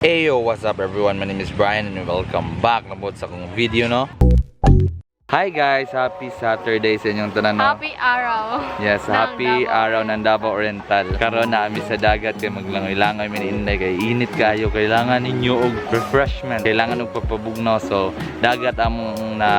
Hey yo, what's up everyone? My name is Brian and welcome back na sa akong video, no? Hi guys! Happy Saturday sa inyong tanan, no? Happy araw. Yes, ng happy Davao. Araw ng Davao Oriental. Karon na kami sa dagat kay maglangoy-langoy mi ni Inday kay init kayo. Kailangan ninyo og refreshment. Kailangan og pagpabugnaw. So, dagat among na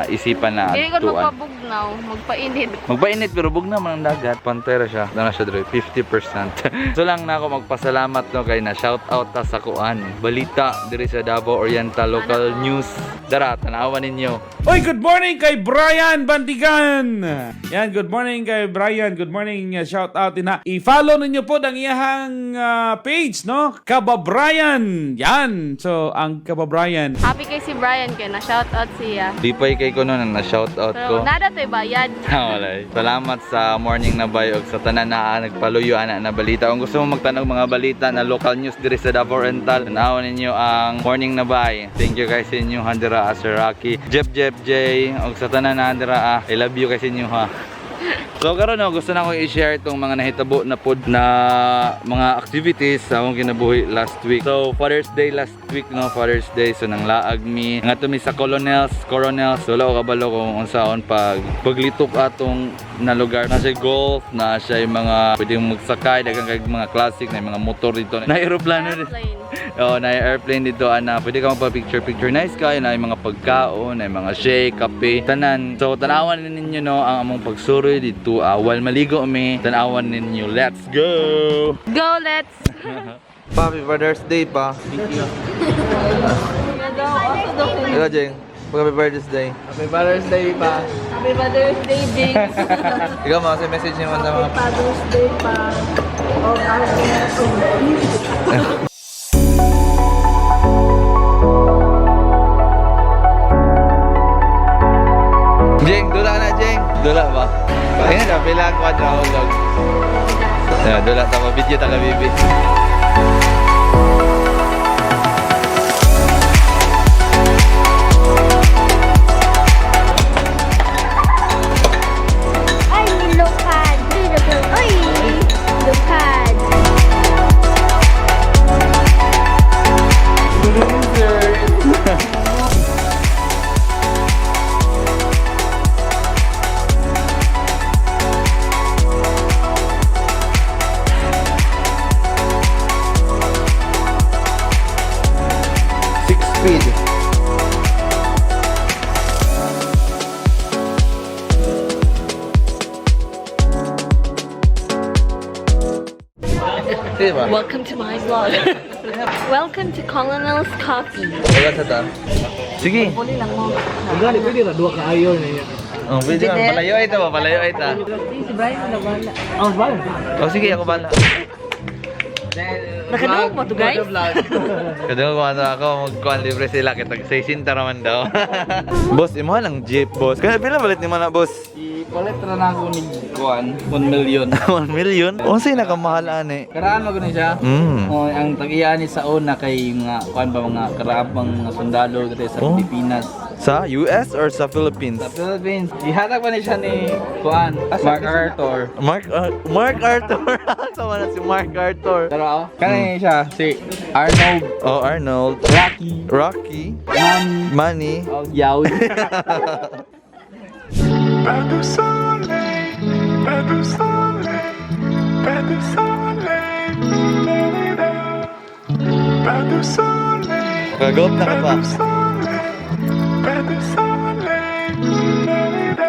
isipan na Hindi ko adtuan. magpabugnaw, magpainit. Magpainit pero bugnaw man ang dagat. Pantera siya. Doon na siya dre, 50%. So lang na ako magpasalamat, no, kay na shout out ta sa kuan. Balita diri sa Davao Oriental local news. Dara, tanawan ninyo. Oy, good morning kay Brian Bandigan! Yan, good morning kay Brian. Good morning. Shout out din ha. I-follow ninyo po ang iyahang page, no? Kababrian. Yan. So, ang Kababrian. Happy kay si Brian kay na shout out siya. Lipay kay ko no na na shout out ko. Pero nada to'y bayad. Wala. Salamat sa morning na bay og sa tanan na nagpaluyo ana na balita. Kung gusto mo magtan-og mga balita na local news diri sa Davao Oriental, tanawon ninyo ang morning na bay. Thank you guys sa inyong handira, Sir Rocky, Jeff Jeff J, og sa tanan na handira, I love you guys sa inyo ha. So karon, no, gusto na akong i-share itong mga nahitabo na pod na mga activities sa akong kinabuhi last week. So Father's Day last week, no, Father's Day, so nang laag mi ngadto mi sa Colonels, Coronels. Wala ko kabalo kung unsaon pag paglitok atong na lugar. Na siya golf, na siya yung mga pwedeng magsakay, daghang kay mga classic na yung mga motor dito. Na eroplano dito. Airplane. Oo, na airplane dito ana. Pwede ka magpa-picture picture. Nice kayo na yung mga pagkaon, na yung mga shake, kape, tanan. So tanawan ninyo, no, ang among pagsuroy dito. While maligo mi, tanawan ninyo. Let's go. Go, let's! Happy Father's Day pa. Ikaw, Jeng. Happy Father's Day. Happy Father's Day pa. Happy Mother's Day, Jinx. Ikaw, mga message niyo sa mga Father's Day pa. O RS. Jeng, dula na, Jeng. Dula ba? Ayun na, bilang kwadra hulog. Yeah, dula ta video ta ka bibi. Ay, nilukad. Nilukad. Ay, lukad. Six speed. Sige ba? Welcome to my vlog. Welcome to Colonel's Coffee. Wala sa ta. Sige. Puli lang mo. Pwede ra duha ka ayon niya. Oh, pwede man. Palayo ay ta ba? Palayo ay ta. Si Brian na wala. Oh, bala. Oh, sige, ako bala. Nakadungog mo to, guys? Kadungog ko ano ako, magkuhan libre sila kitag 60 raman daw. Boss, imo lang jeep, boss. Kaya pila balit nimo na, boss? I-collect ra na ako ni kuan 1 million. 1 million? Unsay nakamahal ani? Karaan mo gani siya. Oh, ang tag-iya ni sa una kay mga kuan ba mga karaabang mga sundalo diri sa Oh. Pilipinas. Sa US or sa Philippines? Sa Philippines, gihatag pa ni siya ni kuan Mark Arthur. Mark Arthur. Sama na si Mark Arthur. Pero oh, kani siya si Arnold, Oh, Arnold. Rocky, Rocky. Manny, Manny. oh, Yawi. Pas de soleil, pas de soleil, pas de soleil, la, la, la. Pas de soleil, Kagot na ka pas pa. de soleil, pas de soleil, la, la, la.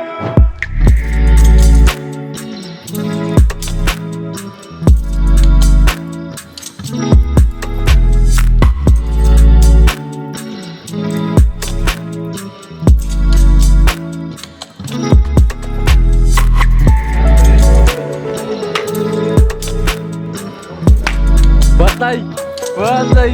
Batay! Batay!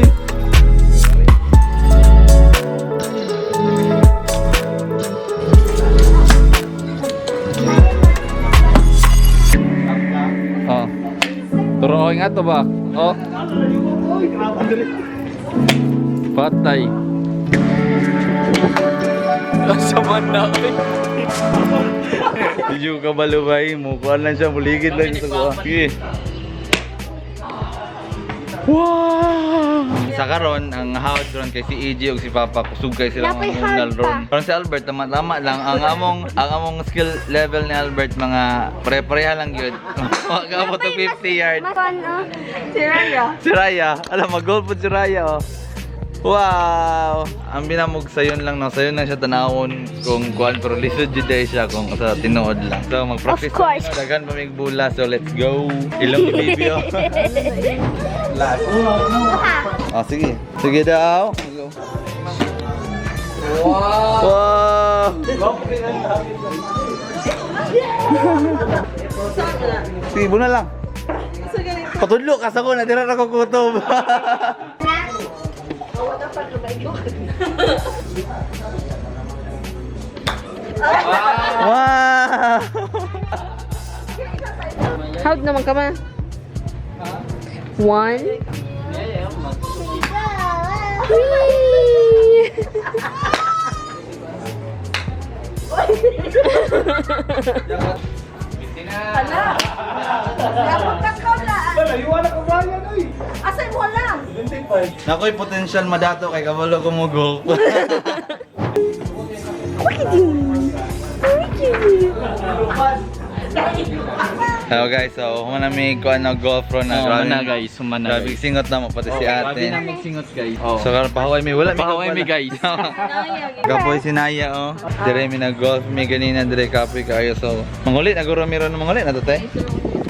Oh. Turo nga to ba? Oh. Patay. Asa man na oy. Hindi ko kabalo ba mo. Kuhan lang siya, muligid lang sa kuha. Sige. Wow! Sa karon ang hawd ron kay si EJ ug si Papa kusog kay sila Napay mga unal hawd pa. ron. Karon si Albert tama-tama lang ang among skill level ni Albert mga pare-pareha lang gyud. Wa ka mo to 50 yard. Mas ano? Si Raya, alam mag-goal po si Raya oh. Wow! Ang binamog sayon lang no, sayon lang siya tanawon kung kuan pero lisod jud day siya kung sa tinuod lang. So mag-practice Of course. na, daghan pa mig bula so let's go. Ilong ni baby oh. Ah, sige. Sige daw. Wow! Wow! Sige, buna lang. Patudlo ka sa ko, natira na ko kutob. Wow! Hug naman ka ma. One. Whee! Nakoy potential madato kay kabalo ko mo golf. So guys, so humana mi ko ano golf ron na. Oh, humana, guys, humana, Grabe guys. singot na mo pati si Grabe ate. na magsingot guys. Oh. So karon pahuway mi wala mi. Pahuway mi, guys. Kapoy si Naya oh. Dire mi na golf mi ganina dire kapoy kaayo so. Mangulit aguro mi ron mangulit na to te.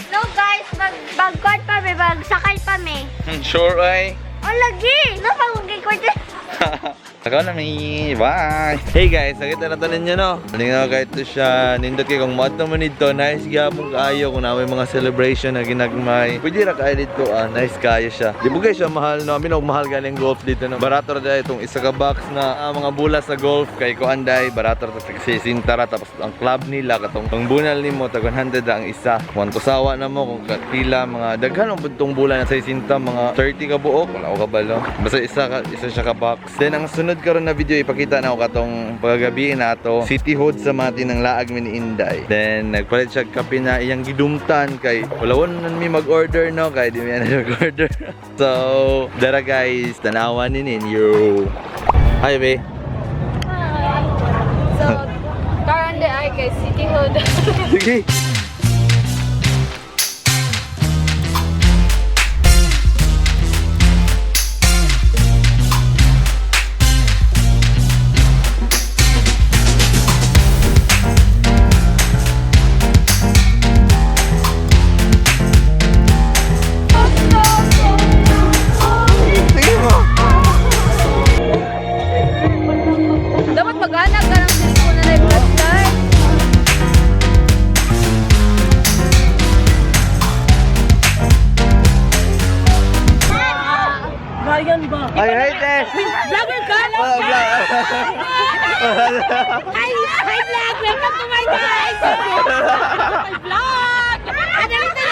No guys, mag bagkot pa mi, magsakay pa mi. Sure ay. Oh lagi! No, pag ko. Sakaw na mi. Bye. Hey guys, nakita na to ninyo no. Lingaw kay to siya. Nindot kay kung moadto mo nidto, nice gyapon kaayo kung naa may mga celebration na ginagmay. Pwede ra kaayo dito ah, nice kaayo siya. Di bugay siya mahal no. Amin og mahal galing golf dito no. Barato ra dai itong isa ka box na mga bola sa golf kay kuan dai barato ra tag 60 ra tapos ang club nila katong ang bunal nimo tag 100 ra ang isa. Kung kusawa na mo kung kapila mga daghan ang buntong bola na 60 mga 30 ka buok wala ko kabalo. Basta isa siya ka box. Then ang sunod karon na video ipakita na ako katong paggabi na ato City Hood sa mati ng laag mi ni Inday. Then nagpalit siya og kape na iyang gidumtan kay wala nan mi mag-order no kay di mi na mag-order. So, dara guys, tanawan ni ninyo. Hi, be. So, karon di ay kay City Hood. Sige. Sige mo. Dapat mag-anak ka ng cellphone na live flashlight. Ay, hi, te. Vlogger ka? Wala, vlog. Hi, hi vlog! Welcome to my guys! My vlog! Ano ito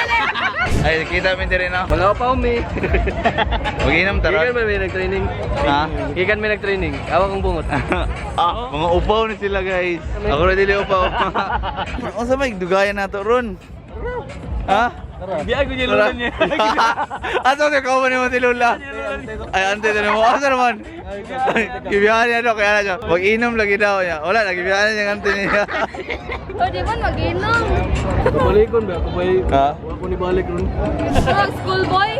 Ay, kita mi diri no. Mga upaw mi. Mag-inom Gikan taron. man may nag-training. Ha? Gikan may nag-training. Awa kong bungot. Ah, mga upaw ni sila guys. Ako rin dili upaw. Unsa may dugayan nato ron? Ha? Biag ko niya Lola niya. Asa ka kawan ni mo si Lola? Ay, ante na mo. Asa naman? Gibiyahan niya no, kaya na siya. Mag-inom lagi daw niya. Wala, nagibiyahan niya ang ante niya. O, di ba mag-inom? Kabalikon ba? Kabay. Ha? Wala ko ni balik ron. Mag school boy?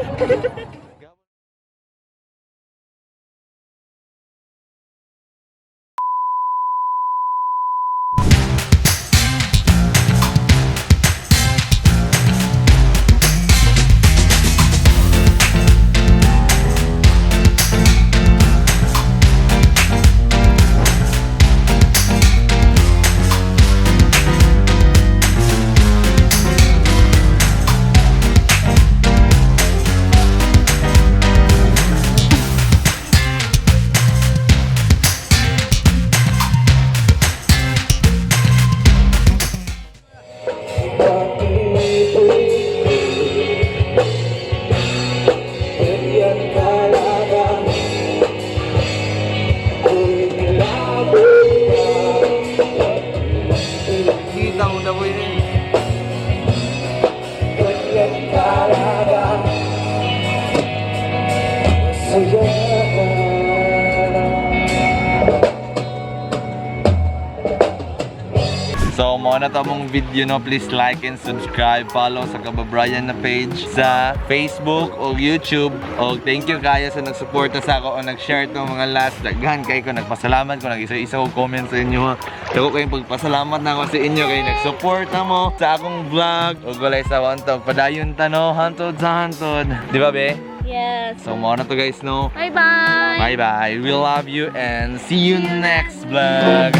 mao na to among video, no. Please like and subscribe, follow sa Kababrayan na page sa Facebook o YouTube. O thank you kaayo sa nagsuporta sa ako o nag-share tong mga last daghan kay ko nagpasalamat ko, nag-isa-isa ko comment sa inyo, ha. Dako kayong pagpasalamat na ako sa inyo kay nagsuporta mo sa akong vlog. O walay sa wantog padayon ta, no, hantod sa hantod. Di ba, be? Yes. So mao na to, guys, no. Bye-bye! Bye bye. We love you and see you next vlog.